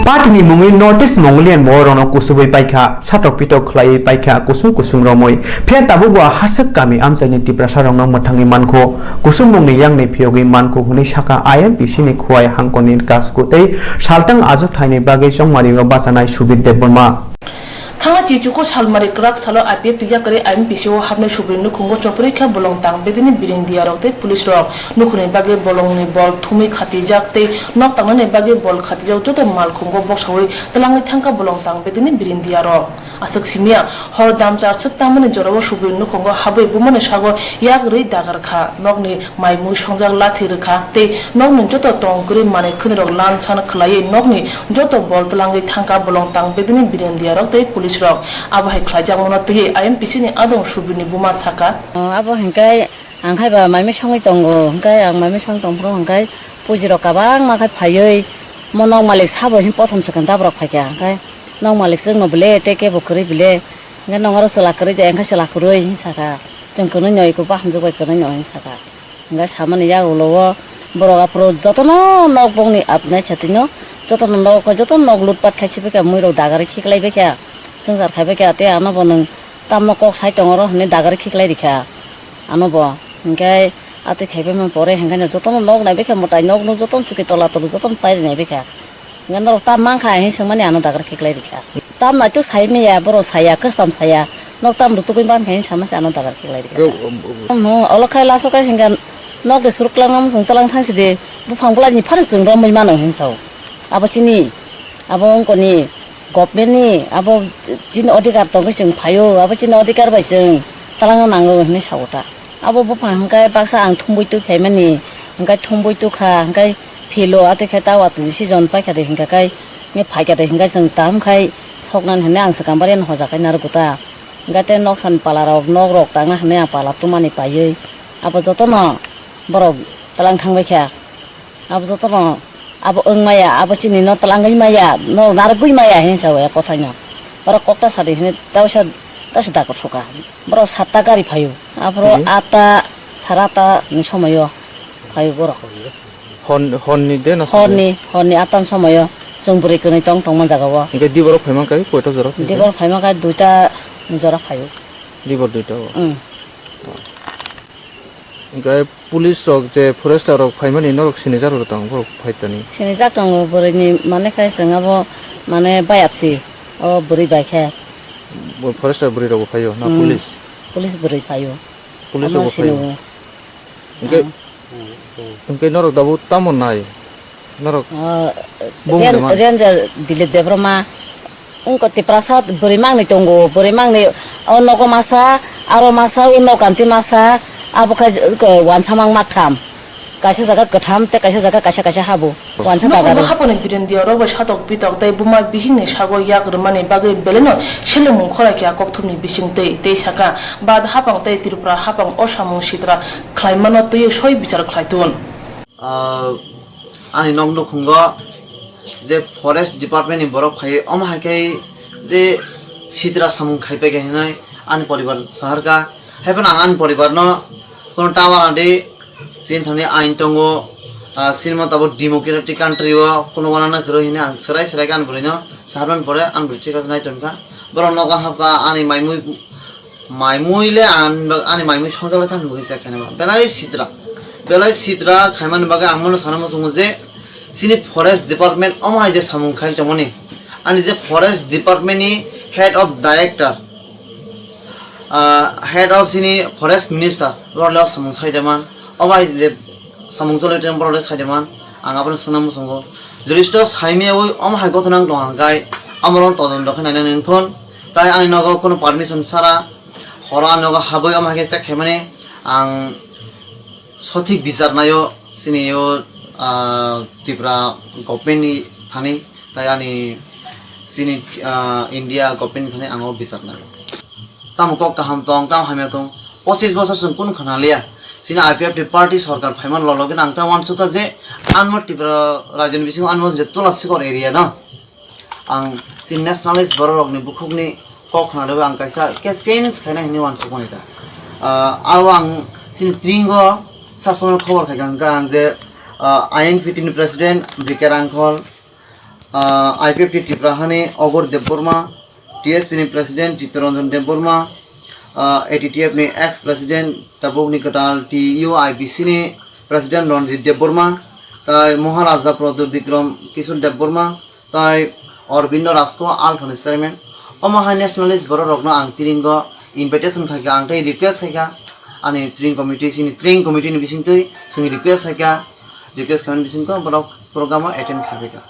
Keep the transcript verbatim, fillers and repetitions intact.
Party ni mungwi North East Mongolian borok rokno kusubwi paikha, satok pitok khlaiwi paikha, kusung kusung romwi. Phiya tabukbo haswk kami amchaini Tiprasa rokno mwthangwi mankho, kusubmungni yakni phiyogwi mankho hwnwi sakha I M P C ni Khowai hangkoni Kasku tei saltang achukthai ni bagwi chongmari o bachanai Subir Debbarma. Thangla chichuko salmari kwrak salo I P F T yakarwi I M P C o hapnai Subir nukhungo chopri kha bolong tang bedini birindiarok tei police rok. Nukhungni bagwi bolongni bol thumwi khatijak tei nok tangnani bagwi bol khatijak joto malkhungo boksawi twlangwi thangkha bolong tang bedini birindiarok. Aswk simiya hor damcha aswk tamani jorao Subir nukhungo habwi bumani sago yak rwi dagar kha. Nokni mai mui songjak lathi rwkha tei nokni joto tong kwrwi manwi khwnirok lan san khwlaiwi nokni joto bol twlangwi thangkha bolong tang bedini birindiarok tei police rok. Abo hai khlaijakmano twiwi I M P C ni adong Subirni buma sakha. Abo hinkhe ang khai ba mai mui songwi tongo, hinkhe ang mai mui songwi tongphuru hinkhe puji rok kwbangma khai phaiwi mo nok malik sabo hin pothom se khe dabrok phaikha, hinkhe nok malik chwngno bele tei kebo kwrwi bele, hinkhe nokaro chwla kwrwi de, hinkhe chwla kwrwi hin sakha, chwng kwnwi no eko bahamjwk bai kwnwi no hin sakha. Hingke samani yagulo o borok aphuru jotono nok bongni apnai chatino jotono nok jotono nok lutpat khai sibikha muirok dagari khiklai baikha swngchar khai baikha tei ano bo nwng tamno kok sai tongo oro hinwi dagari khiklai rikha ano bo hingke atwi khaibaimani pore hingke jotono nok naibaikha mwtai nok nuk jotono chuki tola tulu jotono pairi naibaikha. Hingke norok tam mankha, hing swngmani ano dagar khiklai rikha. Tam naituk sai maya, borok saya, kwcham saya. Nok tam rutugwi mankha, hing sama se ano dagar khiklai rikha. Yo, um, um. Omo, olo khai laso khai hingke nok de suruk lang, swng tlang thang sidi, buphang bwlai ni phano chwng romwi mano hing sao. Abo chini, abo wngkoni government ni, abo chini odhikar tongwi chwng phaio, abo chini odhikar bai chwng twlangna nango hinwi sao ta. Abo buphang hingke baksa ang thumbui twi phaimani, hingke thumbui tukha, hingke philo, atwi khe ta watwi season paikha de hingka kai, nge phaikha de hingka chwng tam khai soknani hinwi ang swkang bari no hoja khai narwkgo ta. Hingka tei noksan pala rok, nok rok tangna hinwi ang pala tumani paiwi, abo jotono borok twlang thang baikha. Abo jotono abo wng maya, abo chini no twlangwi maya, no narwkgwi maya hinwi sao ya kothai no. Borok kokta sadi hinwi tausa, tausa dakur suka. Borok satta gari phaio. Aphuru Hmm. atta, sara atta ni somoio phaio borok. Hon-, honni de na Horni, horni atta ni somoio chwng bwrwi kwnwi tong tongma jaga o. Hingke di borok phaima kai koita jora phaikha? Di borok phaima kai duita jora phaio. Di bor duita o. Hmm. Hingke police rok je forester rok phaimani norok sinijak rok tong borok phaitani. Sinijak tongo bwrwi ni mane khe chwng abo mane bayapsi o bwrwi bai khe. Bo forester bwrwi rok bo phaio na Hmm. police? Police bwrwi phaio. Police Omo rok bo phaio. sino. Hingke, Ah. hingke norok dabu tamo nai? Norok Ah, bung Ren-, de man. Ranger Dilip Debbarma. Wngkha Tiprasa bwrwi mangni tongo, bwrwi mangni o nogo masa, aro masa, o nokanti masa, abo khe, ko, wansamang maktham. Kaisa jaga kwtham tei kaisa jaga kaisa kaisa habo. Wansa Nukhungo dagaro. Haponi birindiyo rok bai satok pitok tei buma bihikni sago yak rwmani bagwi belaino selemung khwlaikha kokthumni bisingtwi tei sakha, Bad hapang tei Tripura hapang o samung sitra khlaimano twiwi soi bichar khlaitun. Ah, ani nok nukhungo je forest department ni borok phai, omo hai khe je sitra samung khai phaikha hinwi ani poribar saharkha. Haiphano ang ani poribar no kono ta wana di, chini thani ain tongo, ah, chini mo tabuk democratic country o kono wana na kwrwi hinwi ang swrai swrai khe ani bwrwi no saharmani pore ani bwrwi thik khe nai tongkha. Borok nogo hapkha ani mai mui Mai mui le ang, ani mai mui songjak le thang bwkha se khainai ma. Belai sitra. Belai sitra khaimani bagwi ang bono sana muchungo je chini forest department omo hai je samung khai tongmani. Ani je forest department ni head of director, ah, head of chini forest minister, borok le samung sai de man. Omo hai je samung choli tong borok le sai de man. Ang abono sana muchungo. Joristo saimaya oi omo hai gothona wng tong ang kai. Amoro todonto khe nainani wng thon. Tai ani nogo kono permission sara horo ani nogo habwi omo hai khe check khaimani ang sothik bichar naio chini o, ah, Tripura government ni thani tai ani chini, ah, India government ni thani ang o bichar naio. Tamo kok kaham tong, tamo hamya tong, pochis bosor chwng kunu khna liya. Chini I P F T party sorkar phaimani lologino ang ta uansukha je anmo Tripura rajyoni bisingo anmo je Tula Sikor area no. Ang chini nationalist borok rokni bukhukni kok khna rwui ang kaisa khe change khaina hinwi uansukmani ta. Ah, aro ang chini tringo sab samai khobor khaikha hwnkha ang je, ah, I N P T ni president B K Rangkhol, Ah, I P F T Tipra hani Ogor Debbarma, T S P ni President Chittaranjan Debbarma, ah, A T T F ni ex President tabukni kwtal T U I B C ni President Ranjit Debbarma, tai Maharaja Pradyut Bikram Kishore Debbarma, tai Aurobindo Rajko Althani Chairman. Omo hai nationalist borok rokno ang tiringo invitation khaikha, ang tei request khaikha, ani tring committee, sini tring committee ni bisingtwi chwng request khaikha, request khaimani bisingtwi borok program o attend khaibaikha.